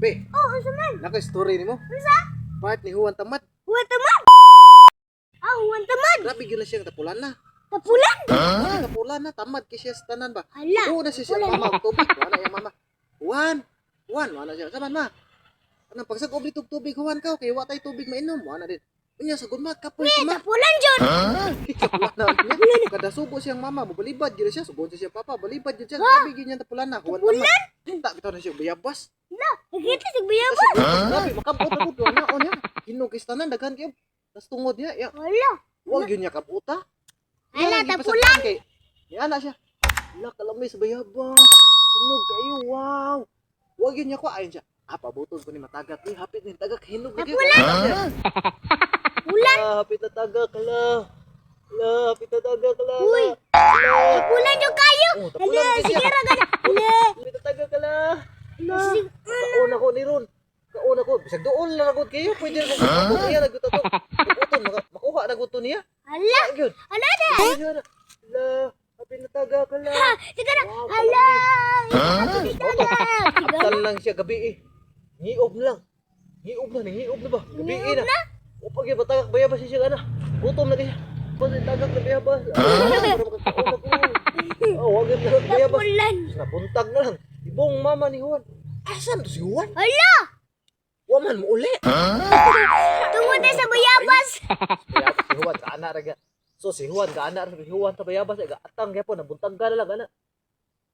Be, Oh, unsa man? nako story nimo. Unsa? Part ni Juan Tamad. Juan Tamad. Ah, Juan Tamad. Grabe gyud na siyang tapulan na. Tapulan. Huh? Tapulan na, tamad kay siya sa tanan ba. Hala. Oo na siya siya mama og tubig. Wala iya mama. Juan, Juan, wala siya. Saman ma. Anang pagsag-ob nitog tubig, Juan ka, kay wa tay tubig mainom. Wala din. Unya sa gudma kapoy ko ma. Tapulan jud. Tapulan na niya. Kada subo siyang mama, mobalibad gyud siya. Subo siya siyang papa, balibad gyud siya. Grabe gyud niyang tapulan na. Juan Tamad. Tinta bitaw na siya bayabas. Hala, nakita sig bayabas. Grabe makabot na gud na niya. Hinog kay tanan daghan kayo. Tas tungod niya, ya. Hala. Wag yun niya kabuta. Hala, Iya, tapulan. Kay, niya na siya. Hala, kalamay sa bayabas. Hinog kayo, wow. Wag yun niya ko, ayon siya. Ah, pabuton ko ni matagak. Uy, hapit ni tagak, hinog na kayo. Tapulan. Tapulan. Ah, hapit na tagak, hala. Hala, hapit na tagak, hala. Uy. Tapulan jud kayo. Oh, Hala, tapulan kay siya. sige ra gana. Hala. Hapit na tagak, hala. Hala. Sige. Kaon ako ni Ron. Kaon ako. Bisag doon lang ako kayo. Pwede na ko. Niya, naguto to. Pabuton, makuha na guto niya. Hala. Gyud. Hala na. Hala, hapit na tagak, hala. Ha, sige na. Wow, Hala. Hapit na tagak. Sige. Abtal lang siya gabi eh. Ngiob na lang. Ngiob na, nangiob na ba? Gabi eh na. O pag iba tagak bayabas siya ana. Gutom na kaya. Pag tagak na bayabas. Ah, para makakaon ako. Oh, wag na bayabas. Tapulan. Nabuntag na lang. Ibong mama ni Juan. Asan to si Juan? Hala. Wa man mo uli. Tungod na sa bayabas. Bayabas si Juan kaana ra ga. So si Juan kaana ra si Juan sa bayabas ay gaatang gyapon nabuntag ka na lang ana.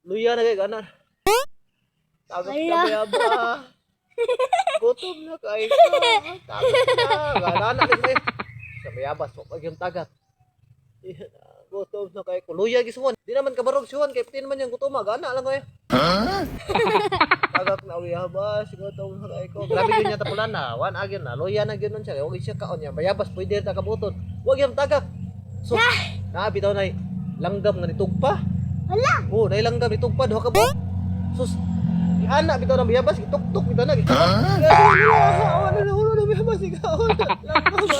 Luya na kay ana. Tagak na Hala. bayabas. Gutom na kay ko. Tagak na. Gana na rin sa bayabas wa pag yung tagak. Gutom na kay ko. Luya gi si Juan. Di naman kabarog si Juan kay pati naman yung gutom gana lang kayo. Tagak na bayabas, gutom na kay ko. Grabe yun niya tapulan na. Wan agyon na. Luya na gyud nun siya. Wa gyud siya kaon niya. Bayabas pwede ta kabuton. Wa gyud tagak. So, naa bitaw nay langgam nga nitugpa. Hala. Oh, nay langgam nitugpa duha ka buok. Sus, ana bitaw na bayabas gituktok bitaw na. Ha? Wala na wala na bayabas ikaw. Langgam.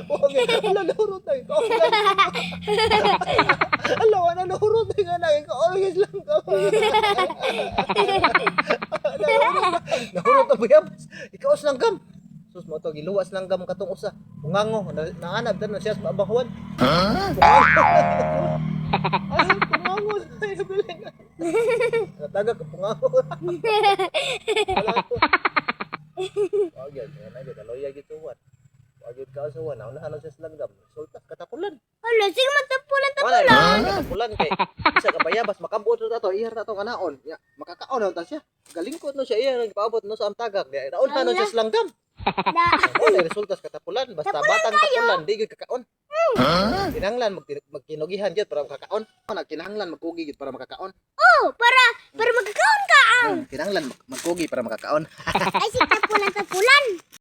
Okay, wala na hurot na ikaw. Ala, wala na hurot na nga na ikaw. Always langgam. Nahurot na bayabas. Ikaw sa langgam. Sus mo to giluwas langgam katong usa. Pungango na naanab na siya sa abahuan. Pungango. Ay, pungango. Ay, nabiling. Nataga ka pungango. Wag yan, yan ay daloya gid suwan. Wag gid ka suwan, naunahan lang siya sa langgam. Sulta katapulan. Hala, sige magtapulan Wala tapulan. katapulan kay isa ka bayabas makabot na to, iyar na to kanaon. Ya, makakaon na ta siya. Galing ko no siya iya nagpaabot no sa amtagak. Di naunahan na siya sa langgam. Da. Wala resulta sa katapulan basta batang tapulan di gyud kakaon. Kinahanglan magkinugihan gyud para makakaon. Kinahanglan magkugi gyud para makakaon. Oh, para para magkakaon ka. Kinahanglan magkugi para makakaon. Ay, sige tapulan tapulan.